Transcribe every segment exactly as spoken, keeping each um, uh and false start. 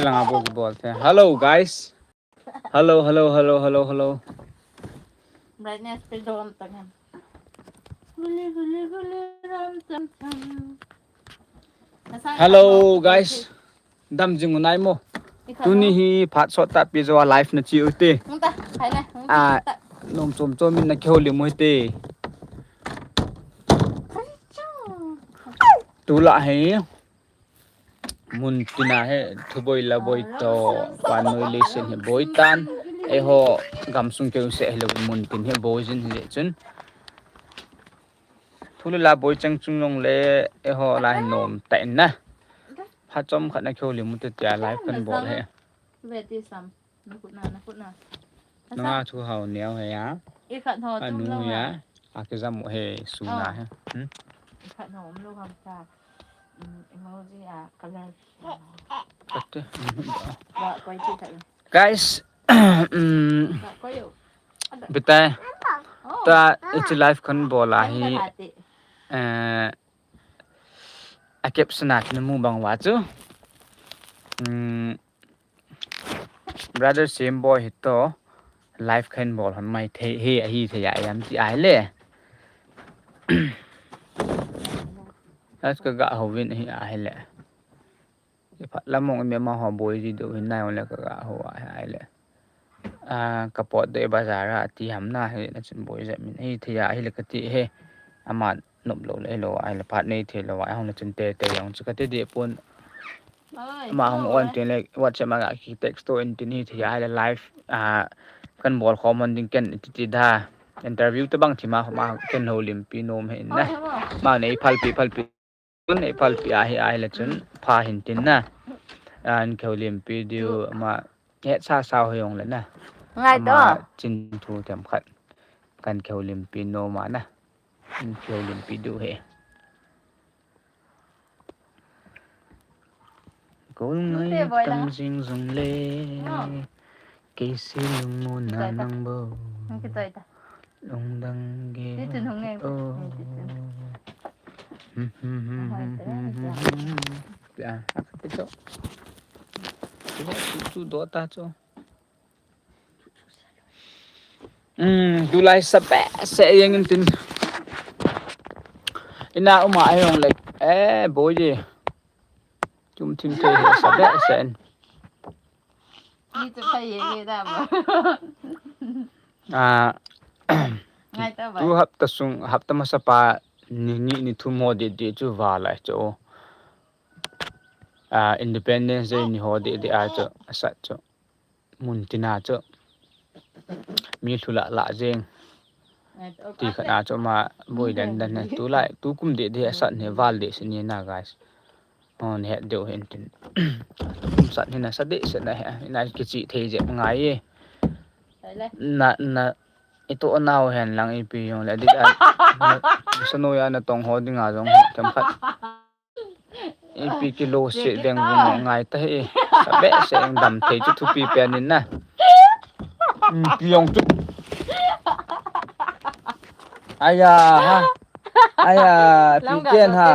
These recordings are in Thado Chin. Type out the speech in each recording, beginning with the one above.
Langa bol bol te. Hello guys. Hello, hello, hello, hello, hello. Brightness pe dom ta ngam. Huli huli huli ram tam tam. Hello guys. Dam jing u nai mo. Tuni hi phat sot tah pi jo a live na chi u te. Hung ta, hai na. Hung Ah, ta. Nom chom chom in na kihoulim u te. Tulai hi mun tina hi thuboi la boi to, panoi leiset hi boi tan. Eiho gamsung keu se hi lo mun tin hi boi jin hi le chun. Thu le la boi chang chung long le eiho la hi nom ta in na. Phat chom khat na kihoulim u te tia live kan bol hi. Ve ti sam. Na khut na, na khut na. Nanga thu hao neo he ya. I khat ho tum Anu lo ya. ha. Akizam he suna he. Hmm? I khat ho um lo ham ta. Mm, emoji a color. Kate. Ba koi ti ta. Guys, um, Ba koi yo. Bitai. Oh. Ta iti live kan bol a Kan hi. ka ti. Eh, a caption a kina mu bang wa chu. Um, brother Same Boy hi to live kan bol han mai thei hi ahi thei ya yam ti ai le. As ka ga ho vin hi ai le. Phat lamong me ma ho boi di do hin nai le ka ga ho ai ai le. A ka pot de bazar a ti ham na hi na chin boi ja min hi thei ya hi le ka ti he. Ama nop lo le lo ai le phat nei thei lo ai hong le chin te te yong chu ka ti de pon. Ama hong on tin le WhatsApp ma ga ki text to in tin hi thei ya hi le live a kan bol khom on ding ken ti ti da. Interview te bang thi ma ma ken houlim pi nom he na. Ma nei phal pi phal pi. Tun ei palpi ahi, ahi le chun pha hin tin na. An kihoulimpi diu ama hetsa sa ho jong le na. Ngai to. Ama chin thu themkhat kan kihoulimpi nom a na. An kihoulimpi diu he. Kol ngai tam jing jong le. Kei se lungmonna nang bou. Lungdang gei. Ti tun hung ngai. Oh. Pia, akati cho. Tu, tu, tu dota cho. Hmm, tulai sa behseh jeng in tin. Ina uma a jong le. Eh, boi ji. Chum thim thei hi sa behseh in. Ni chu phai ye nge da mo. Ah, ngai ta ba. Tu hapta sung, hapta masa pa ni, ni, ni thum ho didi chu val a chu. Ah, Independence Day ni ho didi a chu, asat chu. Mun tina chu. Mi lhula la jeng. Ti khat a chu ama boi dan dan he. Tulai, tukum didi asat ni val di si ni na, guys. Hon het deu hin tin. Sat hin asa deh sena he. Ina kichi thei jep ngai e. Na, na, ito nau hen lang ipi jong le dit a. Sanu ya na tong ho dinga jong he themkhat. Ipi kilo se deng jong ngai ta he. Sa behseh dam thei chu thupi pen in na. Ipi jong chu. Aya ha. Aya, pi ken ha.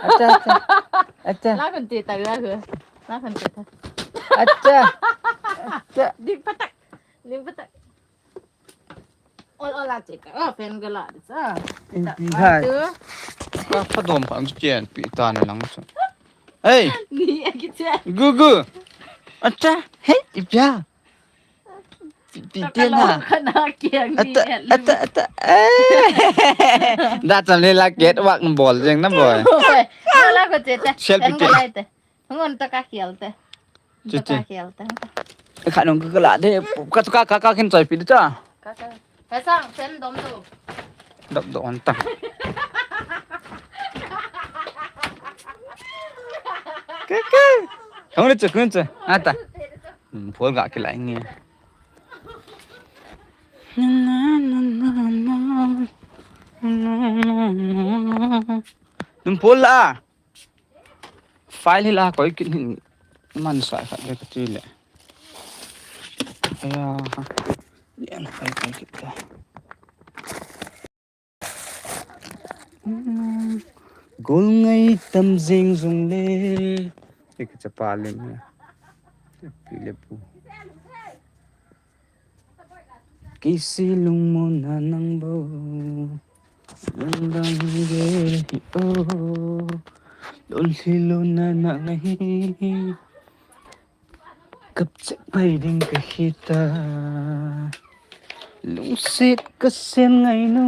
Acha, acha. Acha. La kan te ta la ke. La kan te ta. Acha. Acha. Ding patak. Ding patak. Ol, ol la che ta. Oh, pen ga la de sa. Ipi ha. Ka pa dom pa ang chen pi ta na lang sa. Hey. Ni a ki che. Gu gu. Acha. Hey, ipi ha. Pi, pi, pi na. Kana kiang ni. Ata, ata, ata. Eh. Da chan le la ket wak bol jeng na boi. Boi. La ko che te. Selfie te. Ngon ta ka kial te. Che, che. Ka kial te. Ka nong ka la de. Ka ka ka ka kin choi pi de cha. Ka ka. Ka sang sen dom tu. Dap do on ta. Ke, ke. Hong le chuk ngun che. Ata. Hmm, phol ga ki lai nge. Nung phol la. File hi la koi kit hin man sai khat le ka ti le. Aya. Yan file koi kit ta. Gol ngai tam jing jong le. Ki ka chapa lim ya. Pi le pu. Kisi lungmon na nang bo. Lungdang gel hi o. Lol hi lo na na ngai. Kap chek pai ding ka hita. Lungset ka sen ngai nu.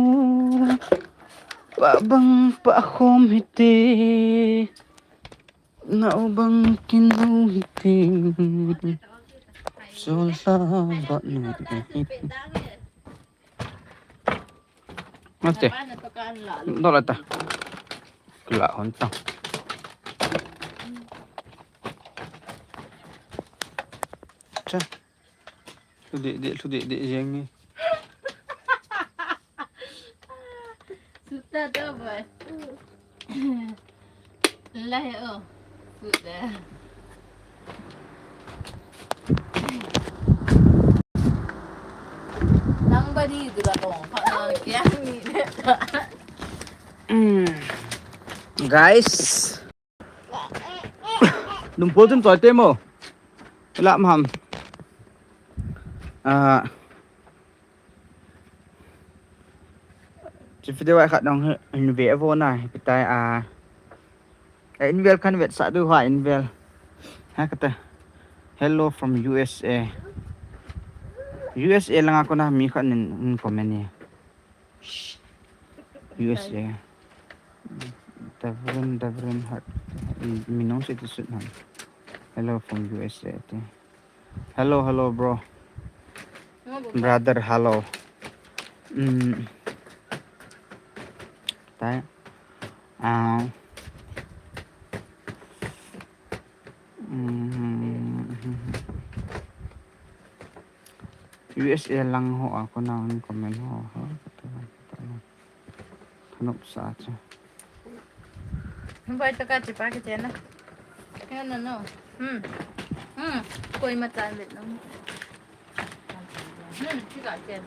Pa bang pa khom hite. Na o bang kin nu hite. Sol sa ba nu hite. Mate. Dol ata. Kila hon ta. Cha. Lu de de, lu de de jeng ni. Suta to boy. Lai o. Suta. Nang ba di tu la kong. Kha na kya ni. Guys. Lungpol chun choi te mo. Ila maham. Ah. Chi video ai khat dong hin ve vo na, hitai a. Ai in vel khan vet sa du ha in vel. Ha kata. Hello from U S A. U S A langa kona mi khat nin, nin comment ni. U S A. Davren, Davren hat. Minung se tu sut han. Hello from U S A. Hello, hello, bro. Brother, hello. Mm. Tai. Ah. Mm. U S A lang ho a kona comment ho. Ho. Kanop sa chu. Hum bai to ka chi pa ke chen na. No, no, no. Hmm. Hmm. Koi ma chan vet no. Hmm, chi ka chen.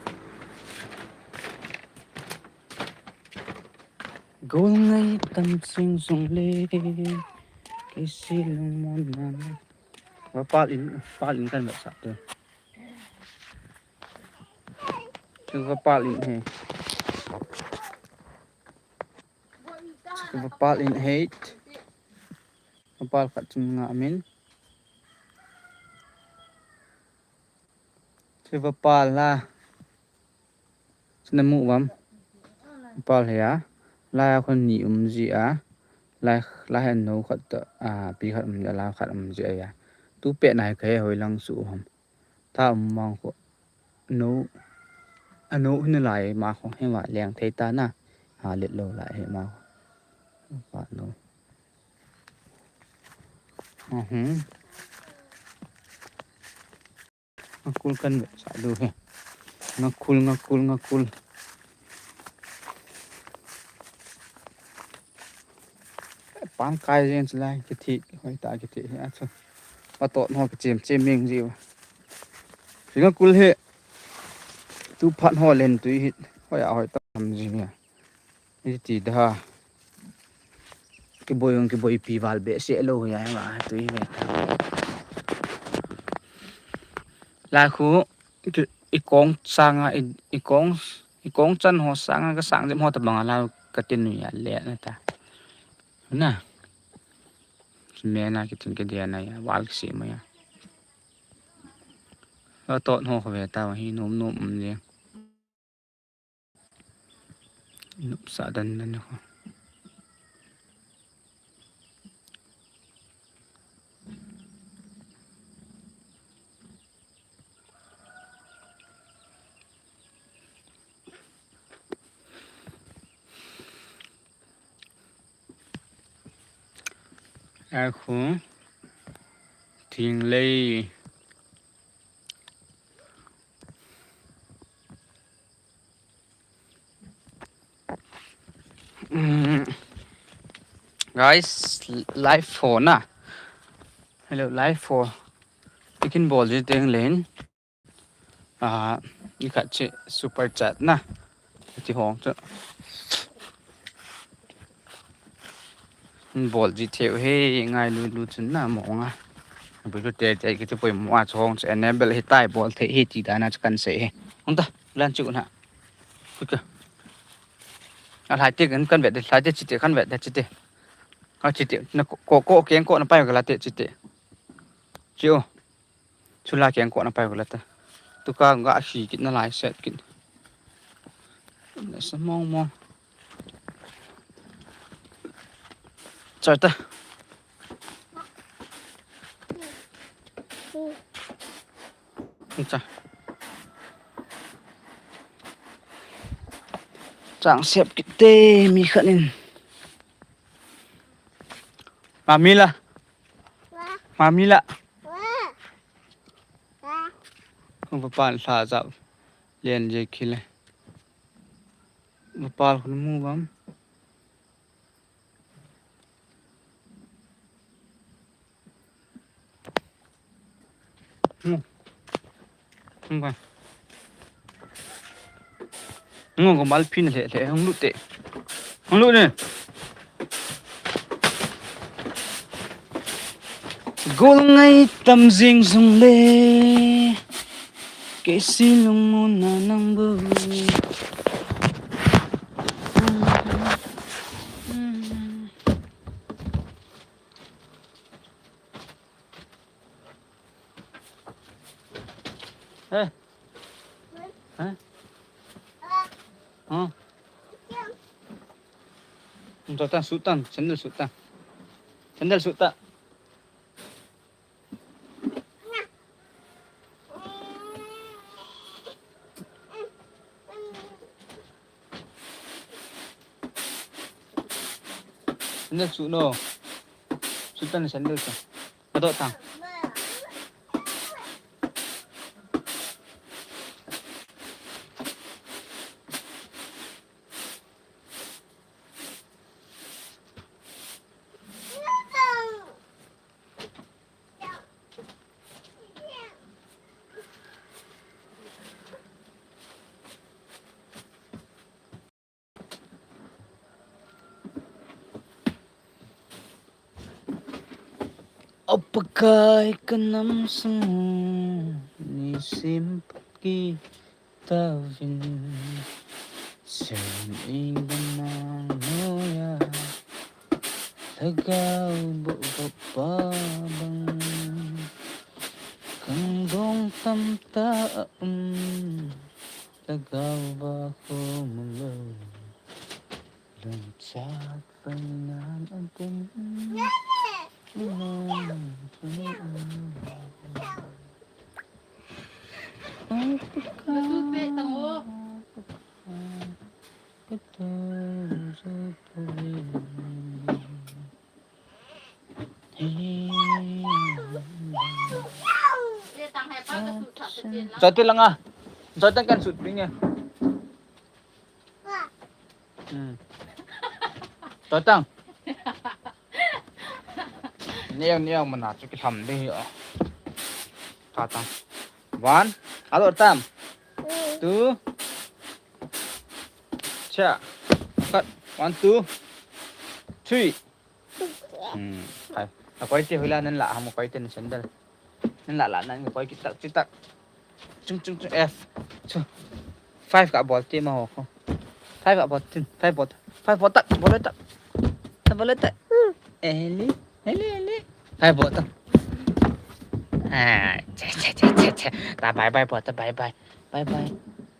Gol ngai tam sing sung le. Kisi lungmon na. Va pal in, pal in kan va sa te. Chu va pal in he. Chu va pal in he. Va pal khat chun nga min. Chu va pal la. Chu na mu vam. Va pal he a. Lai a khun ni um ji a. Lai, lai a no khat ta, a, pi khat um ji a, lai khat um ji a ya. Tu pe nai ka he hoi lang su ham. Ta um mang ko. No. A no hun lai ma ko he ma leng thei ta na. Ha let lo lai he ma ko. Pa no. Mhm. Ngakul kan ve sa du he. Ngakul, ngakul, ngakul. Pan kai jen chulai, kithi, hoi ta kithi, a chu. Patot ho kichem, chem meng ji. Ngakul he. Tu phat ho len tu hit. Hoi a hoi ta ham ji ya. Iti da. Kiboi ong kiboi pi val be se lo ya ma tu hi ve. La khu i kong sanga i kong i kong chan ho sanga ka sang jem ho ta banga la ka tin nu ya le na ta. Na. Me na ki tin ke dia na ya wal ki se ma ya. La tot ho ko ve ta hi nom nom um je. Nopsa dan dan ko. Ai khu thing lei. Mm. Guys, live phone na. Hello, live phone. Ikin bol ji teng len. Ah, i khat che super chat na. Ti hong chu. Bol ji theu he ngai lu lu chun na mo nga. Bulu te te kiti poi mo a chong che enable hi tai bol thei hi ti dan a chu kan sei hi. Hung ta, lan chu na. Kut ka. A lai te kan kan ve de, lai te chi te kan ve de chi te. A chi te, na ko, ko, ko keng ko na pai ka la te chi te. Chi o. Chu la keng ko na pai ka la ta. Tu ka ga hi kit na lai set kit. Na sa mong mong. Char ta. Cha. Chang sep kit te mi khat in. Mami la. Mami la. Ko pa pan hla za. Len je khile. Ko pa khun mu bam. Ngo. Ngo ko. Ngo ko mal pin le le hung lut te. Hung lut ne. Gol ngai tam jing jong le. Kei si lung mun na nang bu. Hei. Hei. Hah? Sut tan, sut tan, sandal sut tan. Sandal sut tan. Sandal sut no. Sut tan sandal sut. Adoh tang. O Pakai ka nam sung nisim pat kitauvin, sen i gam a noiya lhagao boh boh pa bang, kangdong tamtah a um, lhagao va khom lou. Lungchak painan atin. Choi te langa. Choi tang kan sut ping e. Hmm. Choi tang. Niang niang mana chu kilham ding hi a. Choi tang. One. Alo tam. Two. Cha. Cut. One, two. Three. Hmm. Hai. Akoi te hula nan la ham akoi te sandal. Nan la la nan akoi kitak kitak. Chung chung chung F. Chung. Five ka bol te ma ho ko. Five ka bol tin. Five bol. Five bol tak. Bol tak. Tak bol tak. Eli. Eli eli. Five bol tak. Ah, cha cha cha cha cha. Ta bye bye bol ta bye bye. Bye bye.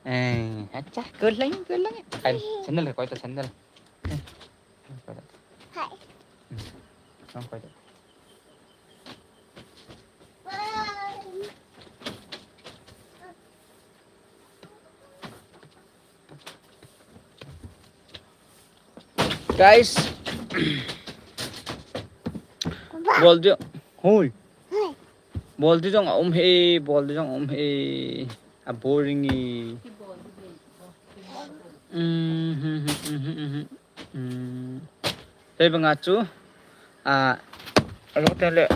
Eh, acha, good lang, good lang. Ai, sandal koi ta sandal. Hai. Guys. Bol diu. Hoi. Bol diu jong a um e, bol diu jong a um e. A boring e. Sei banga chu, a, alo te le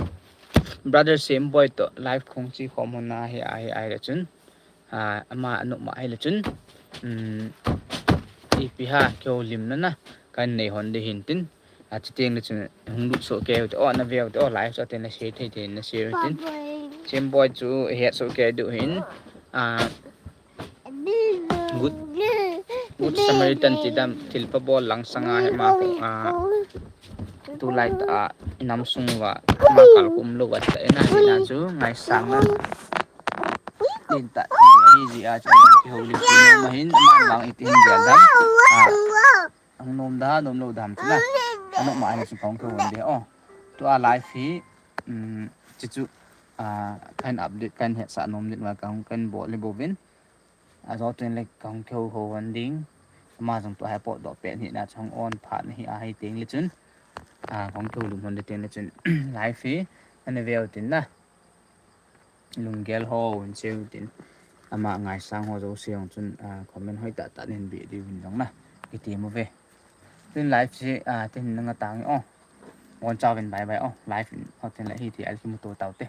brother Sem Boi to live khong chi khom hon a hi, a hi, a hi le chun. A, ama anu ma hi le chun. Um, ipi ha keu lim na na kan nei hon de hin tin. Achuti teng le chun hung lut soh kei u te, o, na veu te, o, live chu atin na share thei thei na share u tin. Chemboi chu het soh kei diu hin. A, Good, Good Samaritan ti dam thilpha bol lang sanga hi ma, a, tulai ta, a, inam sung uva, ma kal kum lou va ta ina, ina chu ngaisang na. Tin ta, hi ji a chu, ki ho li ki ma hin, ma mang iti hin gel dam. A, ang nom da, nom lou dam chu na. Ano ma ani chu kong ko won de, o. Tua live hi, um, chu chu, a, kan update, kan hetsah nom dit ma kong kan bol le bovin. A, jo tun le kong keu ho hon ding. Ama jong tua hi potdoh pet hi na chong on phat na hi a hi teng le chun. A, kong keu lum hon le teng le chun. Live hi, ana veu tin na. Lunggel ho, un cheu tin. Ama ngaisang ho jouse jong chun, a, comment hoi tah tah nen be diu hin jong na. Kiti mo ve. Tun live hi, a, tin nanga tang o. Won chau vin bye bye o. Live in, o tin le hi ti al ki mu to tau te.